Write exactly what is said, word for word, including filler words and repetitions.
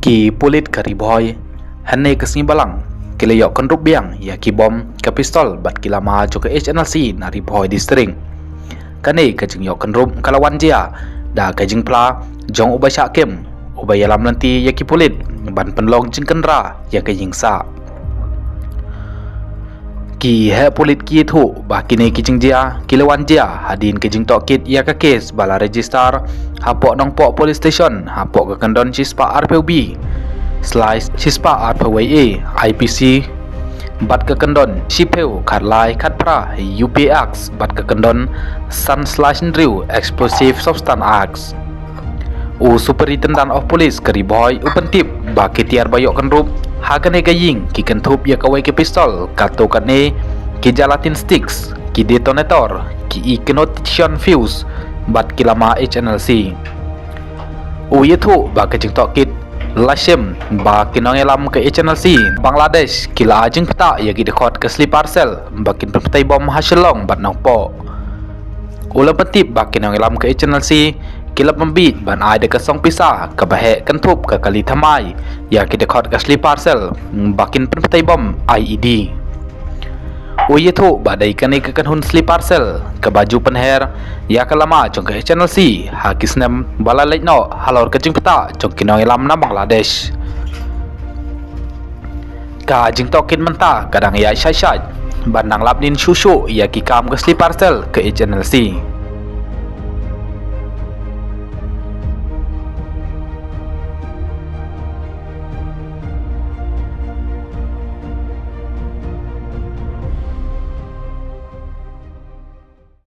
Ki pulit ka Ri Bhoi hynne ka sngi Balang ki la ïoh kynrup biang ïa ki bom, ka pistol bad ki lama jong ka H N L C na Ri Bhoi District. Kane ka jingïoh kynrup ka la wan jia da ka jingphla jong u ba shah kem, u ba ïalam lynti ïa ki pulit ban pynlong jingkynra ïa ka ïing sah. Ki heh pulit ki ïathuh ba kine ki jingjia ki la wan jia hadien ka jingtohkit ïa ka kes ba la register hapoh Nongpoh Police Station hapoh ka kyndon shispah arphew B slash shispah arphew A I P C bad ka kyndon shiphew khatlai khatphra U P Act bad ka kyndon san slash hynriew Explosive Substance Act. U Superintendent of Police ka Ri Bhoi u pyntip ba ki tiar ba ïoh kynrup ha kane ka ïing ki kynthup ïa kawei ka pistol katto katne ki gelatin sticks, ki detonator, ki ignition fuse bad ki lama H N L C. U ïathuh ba ka jingtohkit la shem ba ki nongïalam ka H N L C Bangladesh ki la ai jingpyntah ïa ki dkhot ka sleeper cell ba kin pynptei bom ha Shillong bad Nongpoh. U la pyntip ba ki nongïalam ka H N L C ki la pynbit ban ai da ka song pisa kaba heh kynthup ka kali thymmai ïa ki dkhot ka sleeper cell ba kin pynptei bom I E D. U ïathuh ba dei kane ka kynhun sleeper cell kaba ju pynher ïa ka lama jong ka H N L C ha ki snem ba la leit noh halor ka jingpyntah jong ki nongïalam na Bangladesh. Ka jingtohkit mynta ka dang ïaid shait shait ban nang lap nin shuh shuh ïa ki kam ka sleeper cell ka H N L C.